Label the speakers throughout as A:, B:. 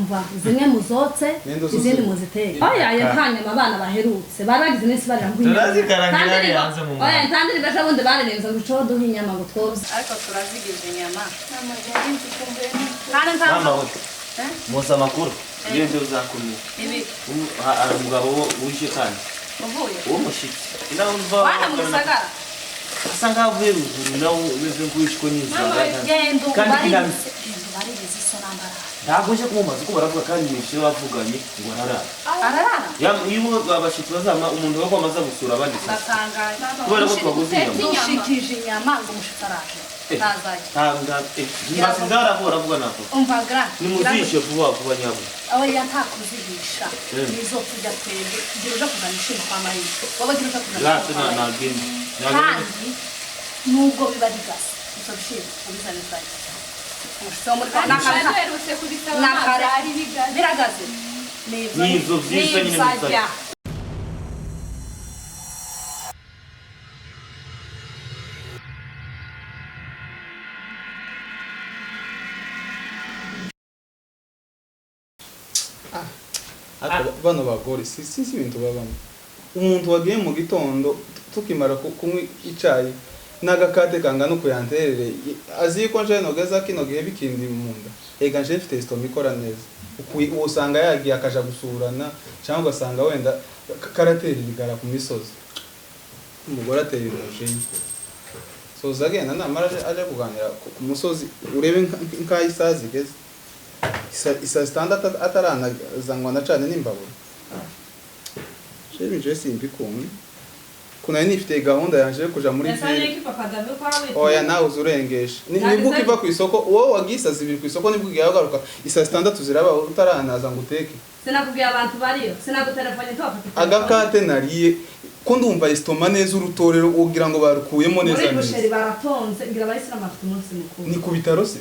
A: Umva, zimwe muzotse,
B: Ninde uzuze?
A: izindi muziteke. Oya, ayo nta nyama abana baherutse baragize iminsi barira ngo inyama.
C: Turazikarangira
A: Nta ndirimbo-
C: hanze mu
A: Oya,
C: muhanda.
A: nta ndirimbo ejo bundi baririmbye ngo ico duhe inyama ngo twobye, ariko turazigize inyama kandi nta
C: Mama we, muzi amakuru iyo nje uzakomeye.
A: Ibi?
C: Hari umugabo wuje kandi
A: Uvuye?
C: Uwo mushyitsi nawe umva.
A: Wana mu gisagara.
C: Asa nkaho avuye ruguru, nawe umeze nk'uwishwe n'inzara.
A: Genda.
C: Kandi
A: ubaririze, genda ubaririze iso n'ambarara.
C: Ntabwo nje kumubaza uko baravuga, kandi nishe bavuganye ngo ararara.
A: Ararara.
C: Iyo abashyitsi bazama, umuntu wo kwamaza gusura abandi sasa.
A: Ndatangaye.
C: Kubera ko twaguze inyama.
A: Dushikije inyama ngo umushitsi araje, ntazajya.
C: Tanga ntibasize baravuga, baravuga nako.
A: Umva gra.
C: Nimuzishe vuba vuba nyabo.
A: Oya, nta kuzihisha. Nizo tujya twebwe. Gira uja kuzana ishimo kwa Mariya, wowe gira uja kuzana
C: Gatse
A: ishimo kwa
C: na
A: Mariya.
C: nagende.
A: Kandi nubwo biba bigase, ibyo bishimbo ubizane turarya. Umushitsi wo muri
D: Duherutse kubisaba.
A: Nakare.
D: Amazi ari bigaze.
A: Biragaze. Nibyo.
C: Nibyo vyiza nyine.
A: Nibyo.
C: Muzarya.
B: Ariko bano bagore si ibintu babamo. Umuntu wagiye mu gitondo, tukimara kunywa icayi n'agakate kangana uku yanterere, azi yuko nje nogeza kino gihe bikindi mu nda. Ega nje mfite estomac ikora neza. Usanga yagiye akaja gusurana, cyangwa ugasanga wenda karatera ibigara ku misozi. Umugore atera umujinya, soza agenda namara aje kuganira ku musozi, urebe nk'aho isaha zigeze. Isaa 6 ataranazangwa na cane n'imbabura. Jewe simbikunda, ko nari nifite gahunda yanje yo kuja muri ville. Oya, nawe uza urengesha. Nibwo ukiva ku isoko, wowe wagiye isaa 2 ku isoko, nibwo ugiye ugaruka isaa 6 ziraba utaranaza ngo uteke.
A: Sinakubwiye abantu bariyo? Sinagutelefone tubafata?
B: Agakate nariye ko ndumva estomac neza, urutorero ugira ngo barukuyemo neza.
A: Muri boucherie
B: Neza.
A: baratonze, ngira abayisilamu bafite umunsi mukuru.
B: Ni ku bitaro se?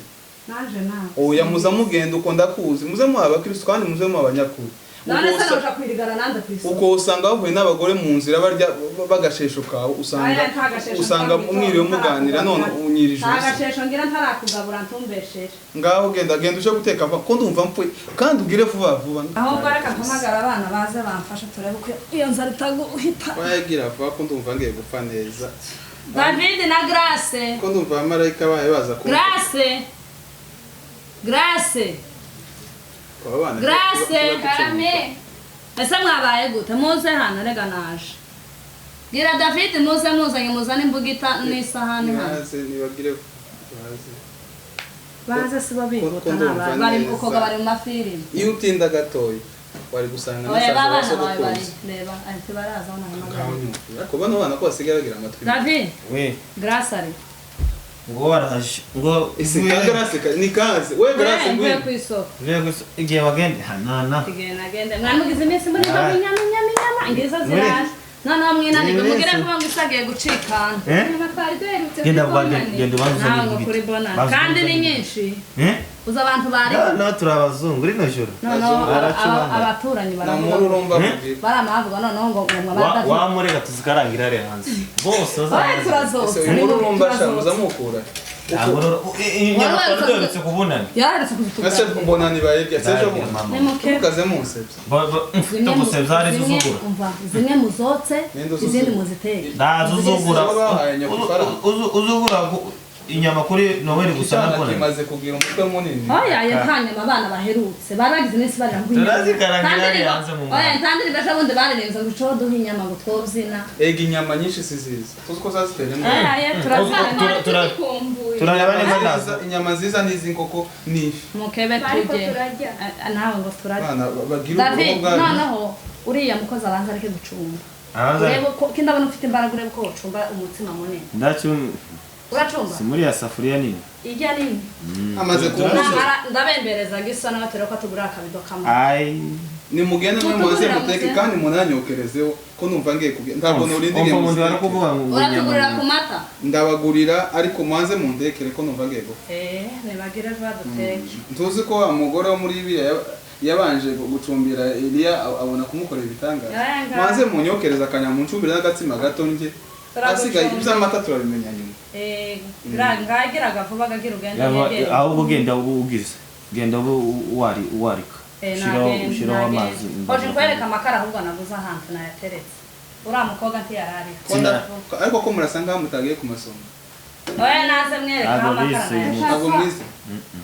A: Nanje nawe.
B: Oya, muza mugenda uko ndakuzi, muze muha abakristo kandi muze muha abanyakuri.
A: None
B: Uko
A: se noja kwirigara nande ku isoko?
B: Uko usanga bahuye n'abagore mu nzira barya bagashesho kawe, usanga
A: Aya, nta gashesho.
B: Usanga mwiriwe muganira, none unyirije
A: Nta
B: ubusa.
A: gashesho ngira, ntarakugabura, ntumbeshere.
B: Ngaho genda, genda uje guteka vuba ko ndumva mpfuye, kandi ugire vuba vuba.
A: Ahubwo reka mpamagara abana baze bamfashe, turebe uko iyo nzara itaguhita.
B: Wayagira vuba ko ndumva ngiye gupfa neza.
A: David na Grace.
B: Ko ndumva abamarayika baye baza kumva.
A: Grace, Grace.
B: Aba bana
A: Grace.
D: Karame.
A: Ese mwabaye gute? Muze hano rega naje. Bwira David muze, muzanye, muzane imbugita n'isahani hano.
B: Baze, nibagire baze.
A: Baze si bo bihuta.
B: Ko ndumva
A: Naba bari
B: neza.
A: ukoga, bari mu mafilimi.
B: Iyo utinda gatoya wari gusanga
A: Oya,
B: nasaza
A: babana bawe bari
B: basogokuruza.
A: reba ati baraza hano.
B: Ngaho
A: Hamagara
B: nyumva. Ariko bano bana ko basigaye bagira amatwi.
A: David.
C: We.
A: Grace ari
C: Ngo waraje ngo.
B: Ese ka Grace ni kaze we Grace?
A: mvuye
B: Ngwino.
A: ku isoko.
C: Uvuye gusa igihe wagende hanana.
A: Tugenda genda, mwari mugize iminsi muri
C: Ah.
A: inyama, inyama, inyama ngizo ziraje, noneho mwinanirwe.
C: Muri
A: Mugire
C: wese.
A: vuba ngo isagiye gucikana.
C: Eh?
D: Inyama twari duherutse
C: Genda
D: kuri
C: ubage,
D: Bonane.
C: genda ubanze uzane
A: Nawe ngo
C: imbugita.
A: kuri Bonane.
C: Banza
A: Kandi
C: uzane
A: ni
C: imbugita.
A: nyinshi.
C: Eh?
A: Uzi abantu bari
C: No, turi abazungu rino joro.
A: Noneho
C: Baracuranga.
A: abaturanyi
B: Na
A: baravuga.
B: mururumba
C: Eh?
B: mubwira.
A: Baramavuga noneho ngo mwaba
C: Wamureka tuzikarangira hariya hanze bose.
A: Oya,
C: Bazaza.
A: turazotsa.
B: Ese uyu mururumba sha muzamukura?
C: Inyama twari duherutse kubonana.
A: Yararetse
B: Ese
A: kuzitugabira.
B: mbona nibayirya se ejo bundi?
C: Mama.
A: Nimuke.
B: Mukaze munsebye.
C: Tugusebya hari
A: Zimwe,
C: uzugura.
A: umva, zimwe muzotse,
B: Ninde uzuzura?
A: izindi muziteke.
C: Ndaza uzugura.
B: Babahaye nyoko ifaranga.
C: Uzugura inyama kuri Noel gusa
B: Icyana
C: nabona.
B: kimaze kugira umutwe munini.
A: Oya, ayo nta nyama abana baherutse baragize iminsi barira ngo inyama.
C: Turazikarangira
A: Nta ndirimbo-
C: hariya hanze mu muhanda.
A: Oya, nta ndirimbo ejo bundi baririmbye ngo ico duhe inyama ngo twobyina.
B: Ega inyama nyinshi si ziza, tuzi ko zazitera indwara.
A: Oya, ayo turazikana.
D: Twari tuzikumbuye.
C: Turareba niba
B: Inyama
C: nazo.
B: Inyama nziza ni iz'inkoko n'ifi.
A: Mukebe.
D: Ariko
A: Tujye.
D: turarya.
A: Nawe ngo turarya.
B: Abana bagira
A: David,
B: uruhu bwabo.
A: noneho uriya mukozi abanza areke gucumba.
C: Abanza.
A: Urebe ko ko ndabona ufite imbaraga, urebe ko wocumba umutsima munini.
C: Ndacyo.
A: Uracumba?
C: Si muri ya safuriya nini.
A: Ijya nini.
B: Amaze kuba umusore.
A: Ndabembereza gisa n'abatera ko atugurira akabido kamwe.
C: Ai.
B: Nimugende mwe muze
A: Mutugurira
B: muteke
A: muze.
B: kandi munanyokerezeho ko numva ngiye kugenda, ntabwo norinda igihe
C: Umva umuntu bari
B: muziteke.
C: kuvuga ngo
A: Uratugurira
C: inyama.
A: ku mata?
B: Ndabagurira, ariko mubanze mundekere ko numva ngiye gupfa.
A: Eh, nibagire vuba duteke.
B: Ntuzi ko wa mugore wo muri Bibiliya yabanje gucumbira Eliya, abona kumukorera ibitangaza?
A: Yanga.
B: Mubanze munyokereza akanyama, muncumbire n'agatsima gato ndye, asigaye
A: Turagucumbira.
B: iby'amata turabimenya nyuma.
A: Eh, ngagiraga vuba gagira ugende
C: Yaba-
A: yegere.
C: Ahubwo genda ubu ugize. Genda ubu wari warika. Ushiraho- ushiraho amazi.
A: Oje nkwereka amakara ahubwo naguze ahantu nayateretse. Uriya mukobwa ntiyarariho.
B: Ko nda- Ariko ko murasa nkaho mutagiye ku masomo.
A: Oya naze mwereka aho
C: Ntabwo
A: amakara
C: bize.
A: nayateretse.
B: Ntabwo mwize.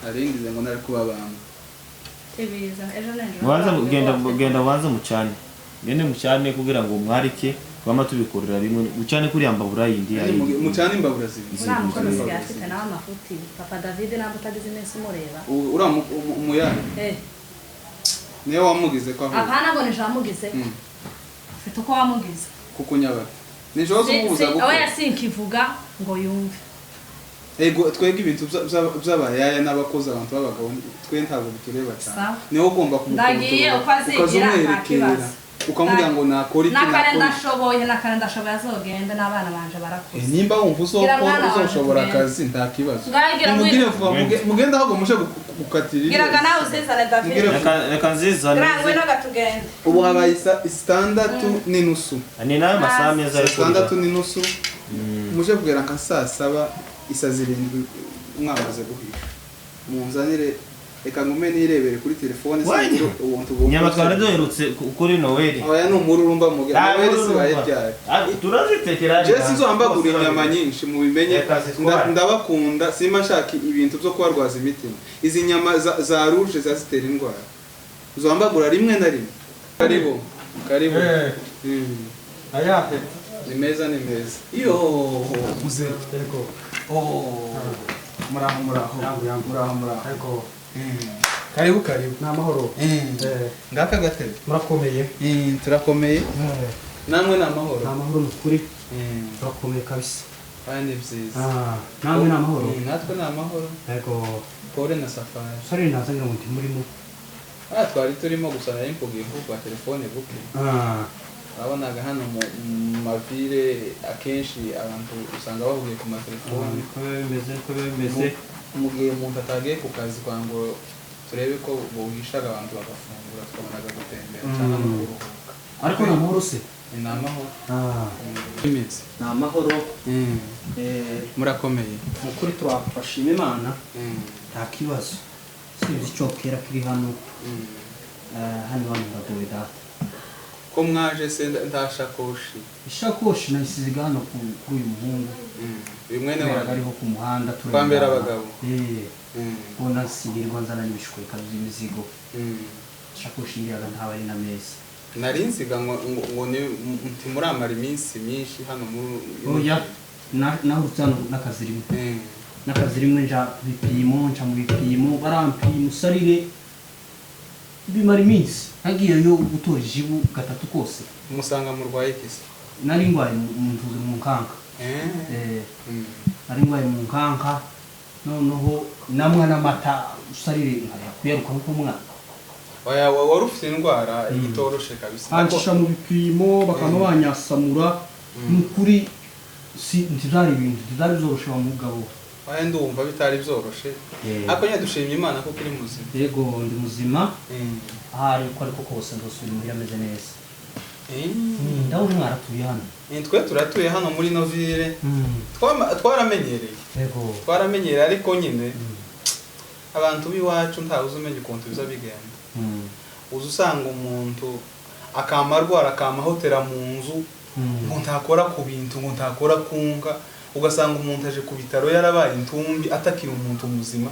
B: Aringize ngo nari kubabamba.
A: Tibiza ejo n'ejo.
C: Mubanze genda genda mubanze mucane. Gende mucane kugira ngo mwarike twama tubikorera rimwe. Mucane kuri mbabura yindi
B: Ari mucane imbabura zibiri.
A: Uriya mukobwa asigaye afite nawe amafuti. Papa David ntabwo utagize iminsi umureba.
B: Uriya umuyaya
A: Eh,
B: niwe wamugize ko ahubwo.
A: apana ngo nije wamugize. Ufite uko wamugize.
B: Kuko nyabata. Nijoro umubuza gukora.
A: Oya sinkivuga ngo yumve.
B: Ego twebwe ibintu by'abayaya n'abakozi abantu b'abagabo twe ntabwo bitureba cyane.
A: Sawa.
B: Niwe ugomba
A: Ndagiye,
B: kumukontorora
A: uko azigira, nta
B: ukazumwerekera
A: kibazo.
B: ukamubwira ngo nakora iki
A: Nakare
B: nakora iki.
A: ndashoboye, nakare ndashoboye azogende n'abana banje barakuze.
B: Nimba wumva
A: Gira mwana wanjye
B: uzoshobora
A: tugende.
B: akazi nta kibazo.
A: Ngagira
B: Nimubwire
A: ngwino.
B: vuba mugende ahubwo muje gukatira
A: Giraga nawe uzizane David.
B: Mubwire
C: Reka reka nzizane.
A: Gira ngwino gatugende.
B: Ubu habaye 6:30.
C: Ni nayo masaha meza yo kurya.
B: 6:30 muje kugera nka saa 7 isa 7 mwamaze guhisha. Munzanire reka ngume nirebere kuri telefone
C: Why?
B: sinzi ubuntu bwo.
C: Inyama twari duherutse kuri Noel.
B: Oya ni umururumba muge. Noel sibaye ryari.
C: Turazitekera.
B: Je sinzohambagura inyama nyinshi mubimenye.
C: Reka zitware.
B: Ndabakunda simba nshaka ibintu byo kubarwaza imitima. Izi nyama za rouge zazitera indwara. Uzohambagura rimwe na rimwe. Karibu. Karibu.
E: Ayahe.
B: Ni meza ni meza. Iyo muze.
E: Yego.
B: Oh. Muraho muraho.
E: Yangu yangu.
B: Muraho muraho.
E: Yego.
B: Karibu karibu.
E: Ni amahoro.
B: Ngaka gatebe.
E: Murakomeye.
B: Turakomeye. Namwe ni
E: Ni
B: amahoro.
E: amahoro ni ukuri. Turakomeye kabisa.
B: Aya ni byiza.
E: Namwe ni amahoro.
B: Natwe ni amahoro.
E: Yego.
B: Pole na safari.
E: Sorry naza ngira ngo ntimurimo.
B: Ah twari turimo gusa nari mpugiye kwa telefone buke. Wabonaga hano mu mavire akenshi abantu usanga bahugiye ku matelefone.
E: Niko biba bimeze, niko biba bimeze.
B: Mu gihe umuntu atagiye ku kazi kwa ngo turebe ko buhishaga abantu bagafungura tukabonaga gutembera cyangwa no kuruhuka.
E: Ariko ni amahoro se?
B: Ni amahoro. Iminsi.
E: Ni amahoro.
B: Murakomeye.
E: Mu kuri turashima Imana. Nta kibazo. Sinzi icyo kera kiri hano. Hano iwanyu muragowe data.
B: Ko mwaje se nta shakoshi.
E: Ishakoshi nayisize hano kuri uyu muhungu.
B: Uyu mwene
E: Kubera
B: wawe.
E: ariho ku muhanda tureba.
B: Kwambera abagabo.
E: Ubona nsirirwa nzana n'ibishweka by'imizigo. Ishakoshi iriyaga ntaba ari na meza.
B: Nari nziga ngo ntimuramara iminsi myinshi hano muri.
E: Oya, nahurutse hano n'akazi rimwe. N'akazi rimwe nja ku bipimo, nca mu bipimo, barampima usarire. Bimara iminsi. Nagiyeyo gutora ijibu gatatu kose.
B: Musanga murwaye iki se?
E: Nari ndwaye mu nkanka. Nari ndwaye mu nkanka. Noneho namwa n'amata usarire nkaya kuyaruka nkuko umwana.
B: Oya wari ufite indwara itoroshe kabisa.
E: Bancisha mu bipimo bakaba banyasamura. Nukuri si ntibyari ibintu ntibyari byoroshe wa mugabo.
B: Oya ndumva bitari byoroshe. Ariko nyine dushimye Imana kuko uri muzima.
E: Yego ndi muzima. Ahari uko ariko kose ndosubira imuhira ameze neza. Ndabona mwaratuye hano.
B: Twe turatuye hano muri Novire. Twaramenyereye.
E: Yego.
B: Twaramenyereye ariko nyine abantu b'iwacu ntawe uzumenya ukuntu biza bigenda. Uza usanga umuntu akama arwara akamahotera mu nzu ngo ntakora ku bintu ngo ntakora kunga ugasanga umuntu aje ku bitaro yarabaye intumbi atakira umuntu muzima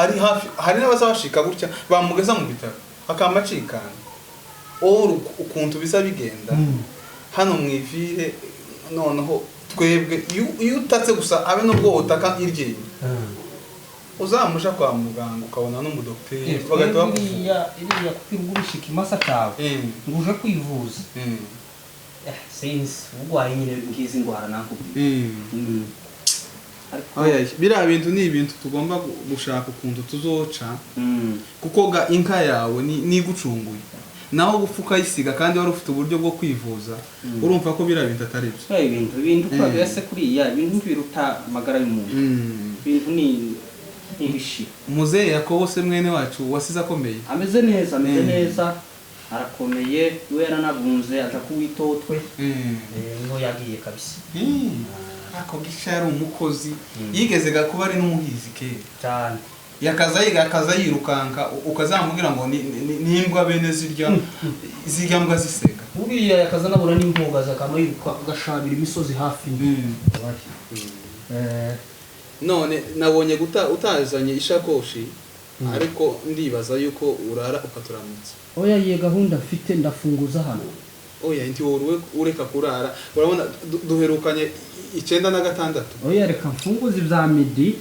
B: ari hafi hari n'abazabashika gutya bamugeza mu bitaro akama acikana. Ukuntu biza bigenda hano mu ivire noneho twebwe iyo utatse gusa abe nubwo utaka iryinyo uzamusha kwa muganga ukabona n'umudokiteri bagahita bakuvura.
E: Iriya kukwigurisha ikimasa cyawe ngo uje kwivuza. Sinzi urwaye nyine ngizi ndwara nakubwiye.
B: Oya biriya bintu ni ibintu tugomba gushaka ukuntu tuzoca kuko ga inka yawe nigucunguye naho gupfa ukayisiga kandi wari ufite uburyo bwo kwivuza urumva ko biriya bintu atari byo.
E: Ibintu uko byose kuriya ibintu biruta amagara y'umuntu. Ibintu ni ibishi.
B: Muzehe Yakobo se mwene wacu wasize akomeye.
E: Ameze neza, ameze neza. Arakomeye, we yaranabunze aja kuwitotwe. Niho yagiye kabisa.
B: Ako gisha yari umukozi yigeze gakuba ari n'umuhizi kera.
E: Cyane.
B: Yakaza yiga akaza yirukanka, ukazamubwira ngo ni imbwa bene zirya zirya mbwa zisega.
E: Uriya yakaza nabona n'imboga zakama yiruka agashabira imisozi hafi.
B: None nabonye guta utazanye ishakoshi, ariko ndibaza yuko urara ukaturamutsa.
E: Oya, iye gahunda mfite ndafunguza hano.
B: Oya, nti wowe ureka kurara, urabona duherukanye 96.
E: Oya, reka mfunguze ibya midi,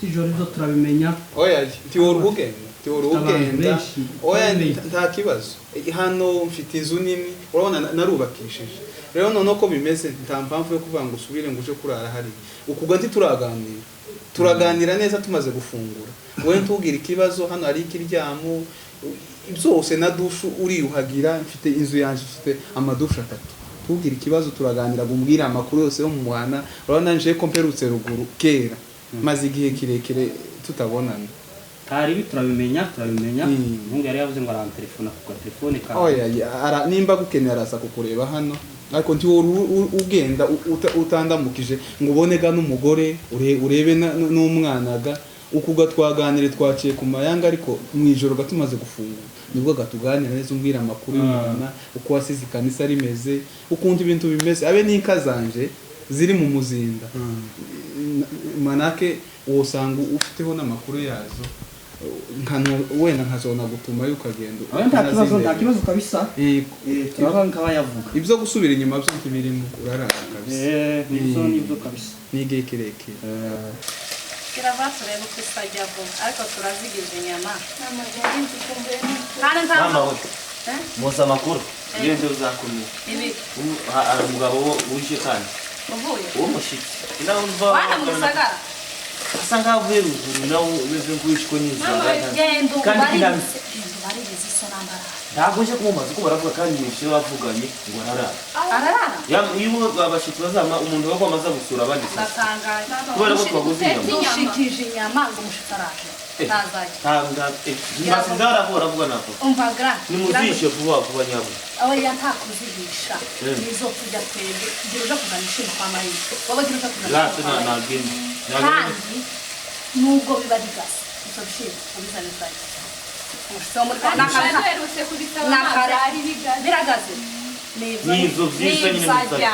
E: tijoro ibyo turabimenya.
B: Oya, nti wowe ugenda, nti wowe
E: Abantu
B: ugenda.
E: benshi,
B: Oya,
E: benshi.
B: nta kibazo. Hano mfite inzu nini, urabona narubakishije. Rero none ko bimeze, nta mpamvu yo kuvuga ngo usubire ngo uje kurara hariya. Ukuga ntituraganira, turaganira neza tumaze gufungura. Wowe ntugire ikibazo, hano hari ikiryamo byose na dushu uriyuhagira. Mfite inzu yanjye ifite amadushu 3. Ntugire ikibazo, turaganira ngo umbwire amakuru yose yo mu muhana. Urabona nje ko mperutse ruguru kera, maze igihe kirekire tutabonana.
E: Hari ibi turabimenya, turabimenya. Umuhungu yari yavuze ngo arantelefona ku gatelefone kawe.
B: Oya, nimba agukeneye araza kukureba hano, ariko ntiwora ugenda utandamukije ngo ubone ga n'umugore, urebe n'umwana ga ukuga twaganire. Twaciye ku mayanga, ariko mu ijoro ga tumaze gufungura nibwo gatuganira neza, umbwira amakuru y'umwana, uko wasize ikanisa rimeze, ukuntu ibintu bimeze, abe n'inka zanje ziri mu muzinda. Manake wosanga ufiteho n'amakuru yazo, wenda nkazona gutuma ukagenda.
E: Oya, nta kibazo, nta kibazo kabisa. Turaba nkabayavuga.
B: Ibyo gusubira inyuma byo ntibirimo, urarara kabisa.
E: Nibyo, nibyo kabisa.
B: N'igihe kirekire.
A: Kirava turebe uko isajya vuba, ariko turazigiza inyama.
D: Mama, nari nzikumbuye n'ukuri.
A: Kandi nta
C: Mama we,
A: Eh?
C: muzi amakuru iyo nje uzakomeye.
A: Ibi
C: Hari umugabo wuje kandi
A: uvuye
C: uwo mushyitsi nawe umva
A: wana mu gisagara
C: asa nkaho avuye ruguru, nawe umeze nk'uwishwe n'inzara.
A: Genda
C: Kandi
A: ubaririze, genda ubaririze iso n'ambarara.
C: Ntabwo nje kumubaza uko baravuga, kandi nishe bavuganye ngo ararara.
A: Ararara.
C: Iyo abashyitsi bazama umuntu wo kwamaza gusura abandi sasa.
A: Ndatangaye.
C: Kubera ko twaguze inyama.
A: Dushikije inyama ngo umushitsi araje. Ntazajya.
C: Tanga mbasi zarahora avuga nako.
A: Umva gra.
C: Nimuzishe vuba vuba nyabo.
A: Oya, nta kuzihisha. Nizo tujya twebwe. Gira uja kuzana ishimo kwa Mariya. Wowe gira uja kuzana
C: Gatse
A: ishimo
C: na
A: kwa Mariya.
C: nagende.
A: Kandi nubwo biba bigase, ibyo bishimbo ubizane uzajya. Umushitsi wo muri
D: Kandi
A: nakare
D: duherutse kubisaba
A: Nakare.
D: ntabwo ari bigaze.
A: Biragaze.
C: Nizo vyiza nyine
A: Nizajya.